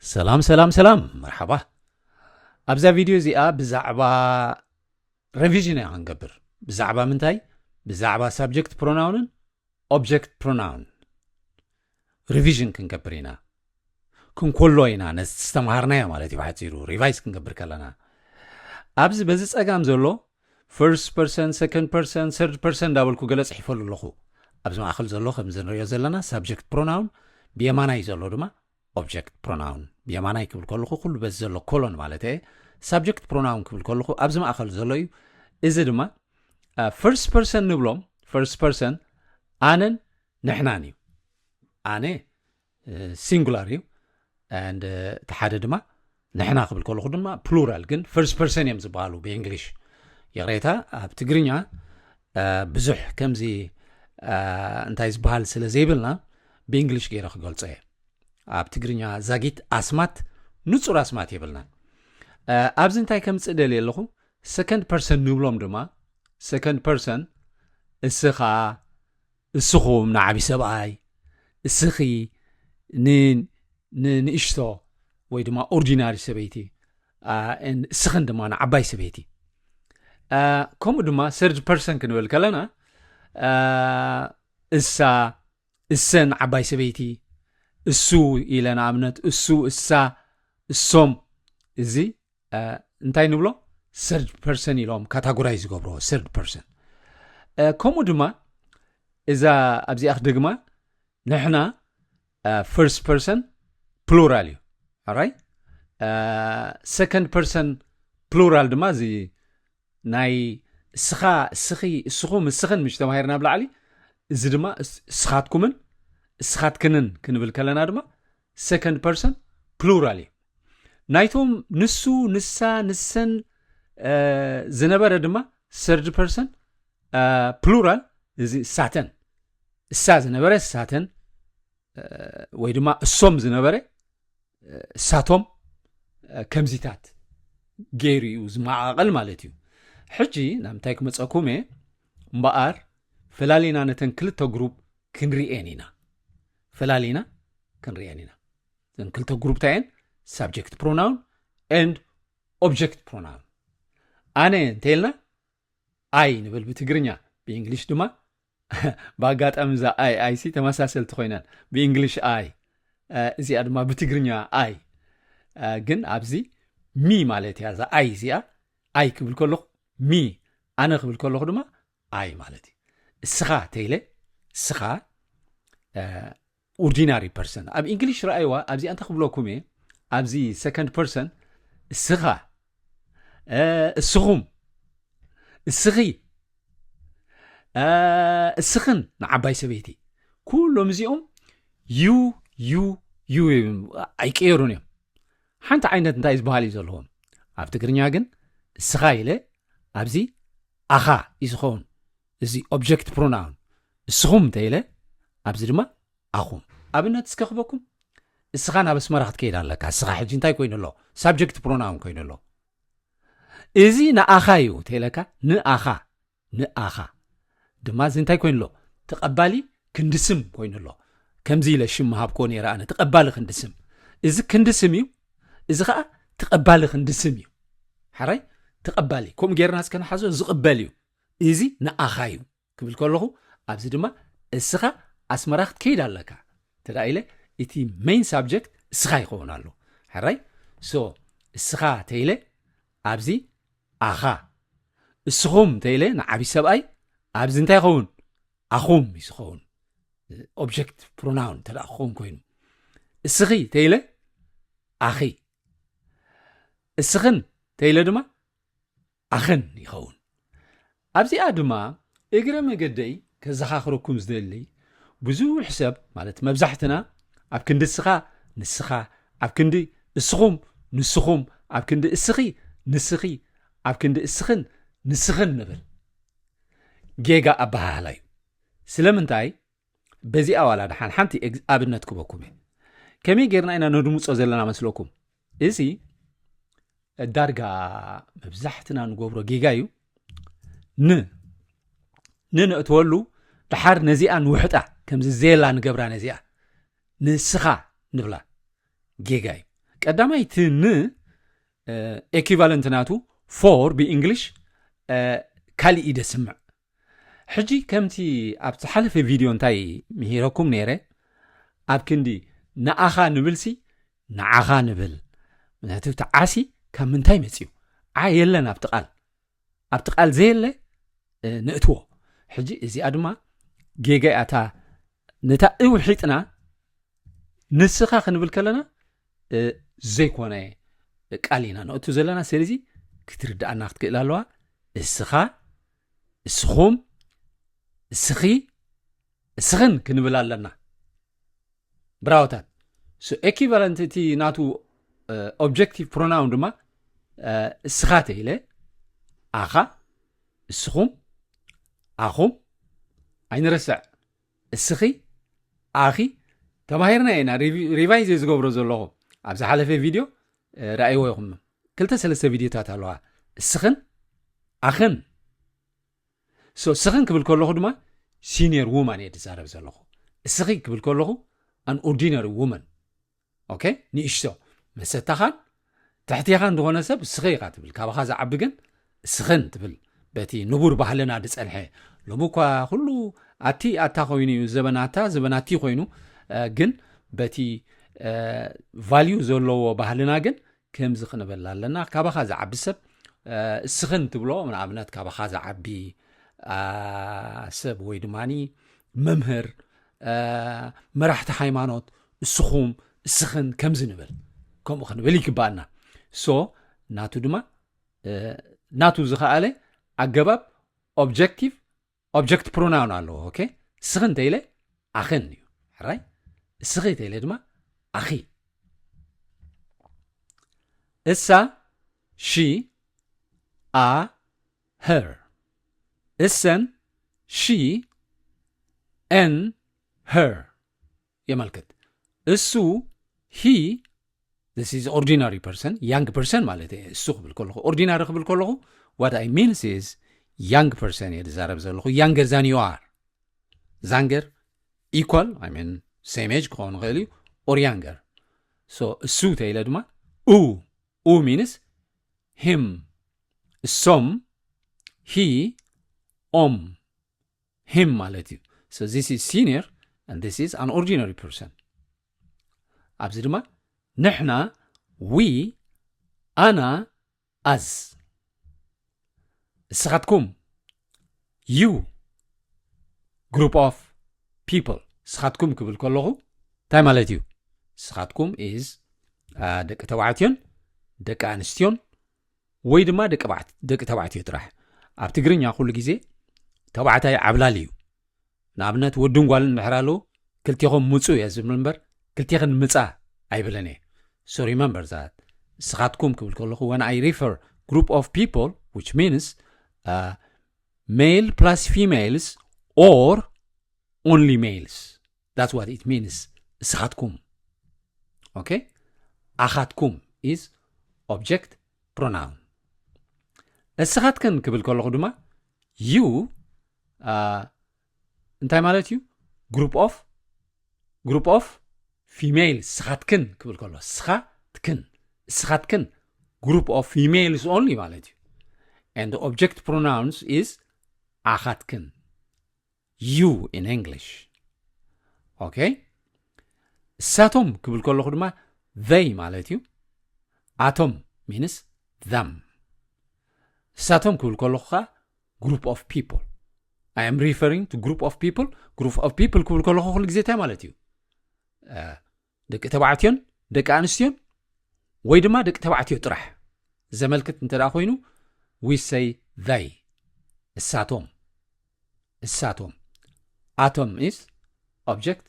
ሰላም ሰላም ሰላም፣ መርሓባ። ኣብዛ ቪድዮ እዚኣ ብዛዕባ ሬቪዥን ኢና ክንገብር። ብዛዕባ ምንታይ? ብዛዕባ ሳብጀክት ፕሮናውንን ኦብጀክት ፕሮናውን ሪቪዥን ክንገብር ኢና። ክንኮሎ ኢና ነዚ ዝተምሃርናዮ ማለት እዩ። ብሓፂሩ ሪቫይዝ ክንገብር ከለና ኣብዚ በዚ ጸጋም ዘሎ ፈርስት ፐርሰን፣ ሰከንድ ፐርሰን፣ ሰርድ ፐርሰን እንዳበልኩ ገለ ጽሒፈሉ ኣለኹ። ኣብዚ ማእኸል ዘሎ ከምዚ ንሪኦ ዘለና ሳብጀክት ፕሮናውን፣ ብየማናይ ዘሎ ድማ ኦብጀክት ፕሮናውን። ብየማናይ ክብል ከለኹ ኩሉ በዚ ዘሎ ኮሎን ማለት እየ። ሳብጀክት ፕሮናውን ክብል ከለኹ ኣብዚ ማእኸል ዘሎ እዩ። እዚ ድማ ፈርስት ፐርሰን ንብሎም። ፈርስት ፐርሰን ኣነን ንሕናን እዩ። ኣነ ሲንጉላር እዩ። And እቲ ሓደ ድማ ንሕና ክብል ከለኹ ድማ ፕሉራል፣ ግን ፈርስት ፐርሰን እዮም ዝበሃሉ ብእንግሊሽ። ይቕሬታ፣ ኣብ ትግርኛ ብዙሕ ከምዚ እንታይ ዝበሃል ስለ ዘይብልና ብእንግሊሽ ገይረ ክገልጾ እየ። ኣብ ትግርኛ ዛጊት ኣስማት፣ ንጹር ኣስማት የብልናን። ኣብዚ እንታይ ከምጽእ ደልየ ኣለኹ? ሰከንድ ፐርሰን ንብሎም ድማ፣ ሰከንድ ፐርሰን እስኻ፣ እስኹም ንዓቢ ሰብኣይ፣ እስኺ ንንእሽቶ ወይ ድማ ኦርዲናሪ ሰበይቲ፣ እስኽን ድማ ንዓባይ ሰበይቲ። ከምኡ ድማ ሰርድ ፐርሰን ክንብል ከለና እሳ፣ እሰን ዓባይ ሰበይቲ፣ እሱ ኢለ ንኣብነት፣ እሱ፣ እሳ፣ እሶም። እዚ እንታይ ንብሎ? ሰርድ ፐርሰን ኢሎም ካታጎራይ ዝገብርዎ ሰርድ ፐርሰን። ከምኡ ድማ እዛ ኣብዚኣ ክደግማ፣ ንሕና ፈርስት ፐርሰን ፕሉራል እዩ። ራይ ሰከንድ ፐርሰን ፕሉራል ድማ እዚ ናይ እስኻ፣ እስኺ፣ እስኹም፣ እስኽን ምሽ ተማሂርና ኣብ ላዕሊ። እዚ ድማ እስኻትኩምን እስኻትክንን ክንብል ከለና ድማ ሰከንድ ፐርሰን ፕሉራል እዩ። ናይቶም ንሱ፣ ንሳ፣ ንሰን ዝነበረ ድማ ሰርድ ፐርሰን ፕሉራል፣ እዚ እሳተን፣ እሳ ዝነበረ እሳተን፣ ወይ ድማ እሶም ዝነበረ እሳቶም፣ ከምዚታት ገይሩ እዩ ዝመዓቐል ማለት እዩ። ሕጂ ናብ ምንታይ ክመፀኩም እየ እምበኣር፣ ፈላሊና ነተን ክልተ ግሩፕ ክንሪኤን ኢና። ፈላሊና ክንሪኤን ኢና። እተን ክልተ ግሩፕ እንታይ እየን? ሳብጀክት ፕሮናውን ኤንድ ኦብጀክት ፕሮናውን። ኣነ እንተይልና ኣይ ንብል ብትግርኛ፣ ብእንግሊሽ ድማ ብኣጋጣሚ እዛ ኣይ፣ ኣይ ሲ ተመሳሰልቲ ኮይነን፣ ብእንግሊሽ ኣይ፣ እዚኣ ድማ ብትግርኛ ኣይ። ግን ኣብዚ ሚ ማለት እያ እዛ ኣይ እዚኣ። ኣይ ክብል ከለኹ ሚ፣ ኣነ ክብል ከለኹ ድማ ኣይ ማለት እዩ። እስኻ ተይለ፣ እስኻ ኦርዲናሪ ፐርሰን። ኣብ እንግሊሽ ረኣይዋ፣ ኣብዚኣ እንታይ ክብለኩም እየ፣ ኣብዚ ሰከንድ ፐርሰን እስኻ፣ እስኹም፣ እስኺ፣ እስኽን ንዓባይ ሰበይቲ፣ ኩሎም እዚኦም ዩ፣ ዩ፣ ዩ እዮም፣ ኣይቀየሩን እዮም። ሓንቲ ዓይነት እንታይ ዝበሃል እዩ ዘለዎም። ኣብ ትግርኛ ግን እስኻ ኢለ ኣብዚ ኣኻ እዩ ዝኸውን። እዚ ኦብጀክት ፕሮናውን። እስኹም እንተ ኢለ ኣብዚ ድማ ኣኹም። ኣብነት እስከ ክበኩም፣ እስኻ ናብ ኣስመራ ክትከይድ ኣለካ። እስኻ ሕጂ እንታይ ኮይኑ ኣሎ? ሳብጀክት ፕሮናውን ኮይኑ ኣሎ። እዚ ንኣኻ እዩ እንተ ኢለካ፣ ንኣኻ፣ ንኣኻ ድማ እዚ እንታይ ኮይኑ ኣሎ? ተቐባሊ ክንዲ ስም ኮይኑ ኣሎ። ከምዚ ኢለ ሽም ምሃብክዎ ነይረ ኣነ፣ ተቐባሊ ክንዲ ስም። እዚ ክንዲ ስም እዩ፣ እዚ ኸዓ ተቐባሊ ክንዲ ስም እዩ። ሓራይ ተቐባሊ፣ ከምኡ ጌርና እስከ ንሓዞ፣ ዝቕበል እዩ። እዚ ንኣኻ እዩ ክብል ከለኹ፣ ኣብዚ ድማ እስኻ ኣስመራ ክትከይድ ኣለካ እንተ ደኣ ኢለ፣ እቲ ሜይን ሳብጀክት እስኻ ይኸውን ኣሎ። ሓራይ ሶ እስኻ ተይለ ኣብዚ ኣኻ፣ እስኹም ተይለ ንዓቢ ሰብኣይ ኣብዚ እንታይ ይኸውን? ኣኹም እዩ ዝኸውን። ኦብጀክት ፕሮናውን እንተ ደኣ ክኸውን ኮይኑ፣ እስኺ ተይለ ኣኺ፣ እስኽን ተይለ ድማ ኣኽን ይኸውን። ኣብዚኣ ድማ እግረ መገደይ ከዘኻኽረኩም ዝደሊ፣ ብዙሕ ሰብ ማለት መብዛሕትና ኣብ ክንዲ እስኻ፣ ንስኻ፣ ኣብ ክንዲ እስኹም፣ ንስኹም፣ ኣብ ክንዲ እስኺ፣ ንስኺ፣ ኣብ ክንዲ እስኽን፣ ንስኽን ንብል። ጌጋ ኣበሃህላ እዩ። ስለምንታይ? በዚኣ ዋላ ደሓን ሓንቲ ኤግዝ-፣ ኣብነት ክበኩም እየ። ከመይ ጌርና ኢና ነድምጾ ዘለና መስለኩም? እዚ ዳርጋ መብዛሕትና ንገብሮ ጌጋ እዩ። ን፣ ን ነእትወሉ፣ ደሓር ነዚኣ ንውሕጣ፣ ከምዚ ዜላ ንገብራ ነዚኣ። ንስኻ ንብላ። ጌጋ እዩ። ቀዳማይ እቲ ን equivalent ናቱ for ብእንግሊሽ ካልእ እዩ ደስምዕ። ሕጂ ከምቲ ኣብ ዝሓለፈ ቪድዮ እንታይ ምሂረኩም ነይረ፣ ኣብ ክንዲ ንኣኻ ንብልሲ ንዓኻ ንብል። ምክንያቱ እቲ ዓሲ ካብ ምንታይ መፅዩ? ዓ የለን ኣብቲ ቃል፣ ኣብቲ ቃል ዘየለ ንእትዎ። ሕጂ እዚኣ ድማ ጌጋ እያ። እታ ነታ እውሒጥና ንስኻ ክንብል ከለና ዘይኮነ ቃል ኢና ነእቱ ዘለና። ስለዚ ክትርድኣና ክትክእል ኣለዋ። እስኻ፣ እስኹም፣ እስኺ፣ እስኽን ክንብል ኣለና። ብራወታት። So equivalent እቲ ናቱ objective pronoun ድማ እስኻ ተኢለ፣ ኣኻ፣ እስኹም፣ ኣኹም፣ ኣይንረስዕ፣ እስኺ፣ ኣኺ። ተማሂርና ኢና፣ revise እየ ዝገብሮ ዘለኹ። ኣብ ዝሓለፈ ቪድዮ ርኣይዎ ይኹም። ክልተ ሰለስተ ቪድዮታት ኣለዋ። እስኽን ኣኽን። So እስኽን ክብል ከለኹ ድማ senior woman እየ ዝዛረብ ዘለኹ። እስኺ ክብል ከለኹ an ordinary woman። ኦኬ፣ ንእሽቶ መሰታኻን ትሕቴኻን ዝኾነ ሰብ እስኺ ኢኻ ትብል። ካባኻ ዝዓቢ ግን እስኽን ትብል። በቲ ንቡር ባህልና ዝጸንሐ፣ ሎሚ እኳ ኩሉ ኣቲ ኣታ ኮይኑ እዩ፣ ዘበን ኣታ ዘበን ኣቲ ኮይኑ፣ ግን በቲ value ዘለዎ ባህልና ግን ከምዚ ክንበል ኣለና። ካባኻ ዝዓቢ ሰብ እስኽን ትብሎ፣ ንኣብነት ካባኻ ዝዓቢ ሰብ ወይ ድማ መምህር፣ መራሕቲ ሃይማኖት፣ እስኹም፣ እስኽን ከምዚ ንብል፣ ከምኡ ክንብል ይግባኣና። So ናቱ ድማ ናቱ ዝኸኣለ ኣገባብ objective object pronoun ኣለዎ። ኦኬ፣ እስኽን ተኢለ ኣኽን እዩ። ሕራይ፣ እስኺ ተኢለ ድማ ኣኺ። እሳ፣ she፣ a፣ her። እሰን፣ she፣ an፣ her የመልክት። እሱ፣ he፣ this is ordinary person፣ young person ማለት እየ። እሱ ክብል ከለኹ፣ ordinary ክብል ከለኹ what I means is young person እየ ዝዛረብ ዘለኹ። Younger than you are። Younger, equal, I mean same age ክኸውን ይኽእል እዩ፣ or younger። So እሱ ተኢለ ድማ ኡ፣ ኡ means him፣ እሶም፣ he፣ ኦም፣ him ማለት እዩ። So this is senior and this is an ordinary person። ኣብዚ ድማ ንሕና፣ we፣ ኣና፣ us። እስኻትኩም፣ you፣ group of people። እስኻትኩም ክብል ከለኹ እንታይ ማለት እዩ? እስኻትኩም is ደቂ ተባዕትዮን ደቂ ኣንስትዮን ወይ ድማ ደቂ ተባዕትዮ ጥራሕ። ኣብ ትግርኛ ኩሉ ግዜ ተባዕታይ ዓብላል እዩ። ንኣብነት ወድን ጓልን ድሕር ኣለዉ፣ ክልቴኹም ምፁ እየ ዝብል እምበር ክልቴኽን ምፃ ኣይብልን እየ። So remember that። እስኻትኩም ክብል ከለኹ when I refer group of people, which means male plus females or only males, that's what it means። እስኻትኩም። ኦኬ፣ ኣኻትኩም is object pronoun። እስኻትክን ክብል ከለኹ ድማ you እንታይ ማለት እዩ? Group of group of females። እስኻትክን ክብል ከሎ እስኻትክን፣ እስኻትክን group of females only ማለት እዩ። And object pronouns is ኣኻትክን፣ you in English። ኦኬ፣ እሳቶም ክብል ከለኹ ድማ they ማለት እዩ። ኣቶም means them። እሳቶም ክብል ከለኹ ከዓ group of people። I am referring to group of people። Group of people ክብል ከለኹ ኩሉ ግዜ እንታይ ማለት እዩ? ደቂ ተባዕትዮን ደቂ ኣንስትዮን ወይ ድማ ደቂ ተባዕትዮ ጥራሕ ዘመልክት እንተ ደኣ ኮይኑ we say they። እሳቶም፣ እሳቶም። ኣቶም is object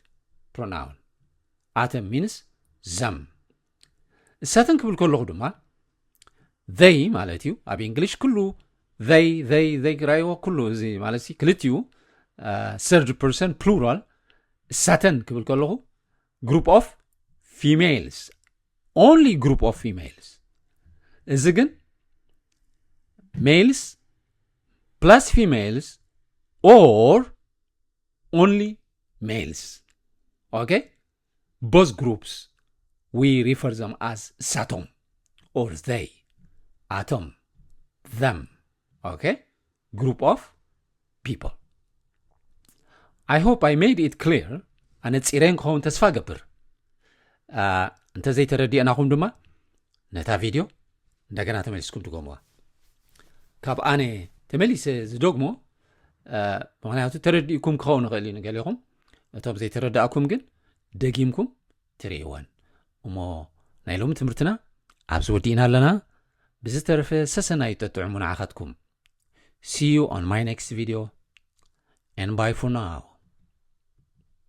pronoun። ኣቶም means them። እሳተን ክብል ከለኹ ድማ they ማለት እዩ። ኣብ እንግሊሽ ኩሉ they they they ክራይዎ ኩሉ እዚ ማለት ክልቲኡ third person plural። እሳተን ክብል ከለኹ group of females፣ only group of females። እዚ ግን males plus females or only males። ኦኬ፣ both groups we refer them as እሳቶም or they ኣቶም them okay group of people I hope I made it clear ኣነጺረ ክኸውን ተስፋ ገብር እንተዘይተረዲእናኹም ድማ ነታ ቪድዮ እንደገና ተመሊስኩም ትጎምዋ ካብ ኣነ ተመሊሰ ዝደግሞ ምክንያቱ ተረዲእኩም ክኸውን ይኽእል እዩ ንገሌኹም እቶም ዘይተረዳእኩም ግን ደጊምኩም ትርእይወን እሞ ናይ ሎሚ ትምህርትና ኣብዚ ወዲእና ኣለና ብዝተረፈ ሰሰናዩ ጠጥዕሙ ንዓኻትኩም see you on my next video and bye for now